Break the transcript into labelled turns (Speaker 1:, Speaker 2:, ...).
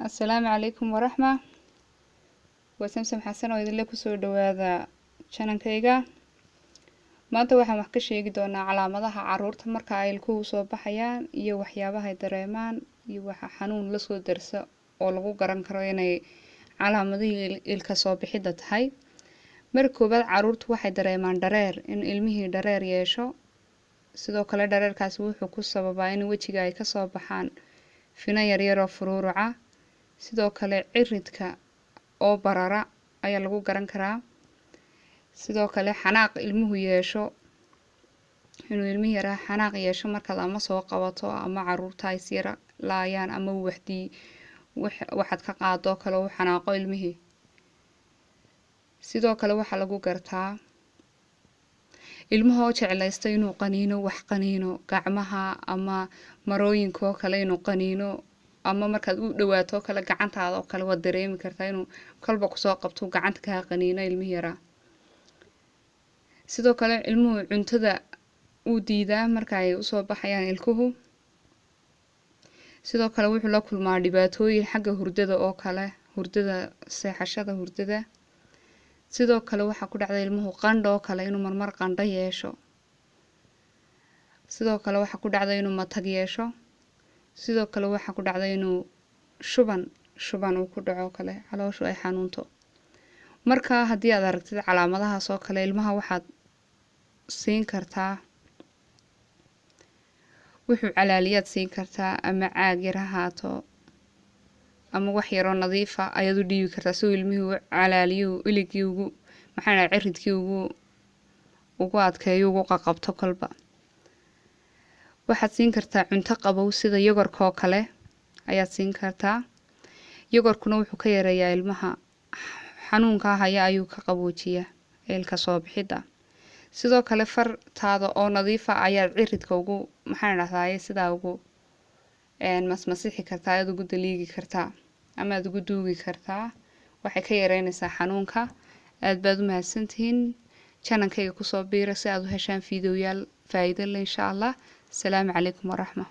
Speaker 1: Assalaamu calaykum waraxma. Waa Samsam Xasan oo idinle kusoo dhawaada channelkayga. Maanta waxaan wax ka sheegi doonaa calaamadaha caruurta marka ay ilkuhu soo baxayaan iyo waxyaabaha ay dareemaan iyo waxa xanuun lasoo darso oo lagu garan karo inay calaamadihii ilka soo bixidda tahay. Marka koowaad, caruurtu waxay dareemaan dhareer, in ilmihii dhareer yeesho. Sidoo kale dhareerkaasi wuxuu ku sababaa in wejiga ay kasoo baxaan fino yaryar oo furuuruca. Sidoo kale ciridka oo barara ayaa lagu garan karaa. Sidoo kale xanaaq ilmuhu yeesho, inuu ilmihi yaraa xanaaq yeesho markaad ama soo qabato ama caruurta ay is yara laayaan ama waxdii waxaad ka qaado kale uu xanaaqo ilmihii. Sidoo kale waxaa lagu gartaa ilmaha oo jeclaysta inuu qaniino, wax qaniino, gacmaha ama marooyinka oo kale inuu qaniino, ama markaad u dhawaato oo kale gacantaada oo kale waad dareemi kartaa inuu kolba kusoo qabto gacanta kaa qaniino ilmihi yaraa. Sidoo kale ilmuhu cuntada uu diidaa marka ay usoo baxayaan ilkuhu. Sidoo kale wuxuu la kulmaa dhibaatooyin xagga hurdada oo kale, hurdada, seexashada hurdada. Sidoo kale waxaa ku dhacda ilmuhu qandho oo kale, inuu marmar qandho yeesho. Sidoo kale waxaa ku dhacda inuu matag yeesho. Sidoo kale waxaa ku dhacda inuu shuban uu ku dhaco kale, calooshu ay xanuunto. Marka haddii aad aragtid calaamadahaas oo kale, ilmaha waxaad siin kartaa wuxuu calaaliyaad siin kartaa, ama caag yar ha ahaato ama wax yaroo nadiifa ayaad u dhiibi kartaa si uu ilmihii u calaaliyo, iligii ugu, maxaa dhahay, ciridkii ugu adkeeyo, ugu qaqabto. Kolba waxaad siin kartaa cunto qabow sida yogurtka oo kale ayaad siin kartaa. Yogurtkuna wuxuu ka yareeyaa ilmaha xanuunka haya, ayuu ka qaboojiyaa ilka soo bixidda. Sidoo kale fartaada oo nadiifa ayaad ciridka ugu, maxaan dhahdaye, sidaa ugu masmasixi kartaa, ayaad ugu daliigi kartaa ama aad ugu duugi kartaa. Waxay ka yareynaysaa xanuunka. Aad baad u mahadsantihiin. Channelkayga kusoo biira si aad u heshaan fiidiyoyaal faa'iido leh, insha Allah. Asalaamu calaykum waraxma.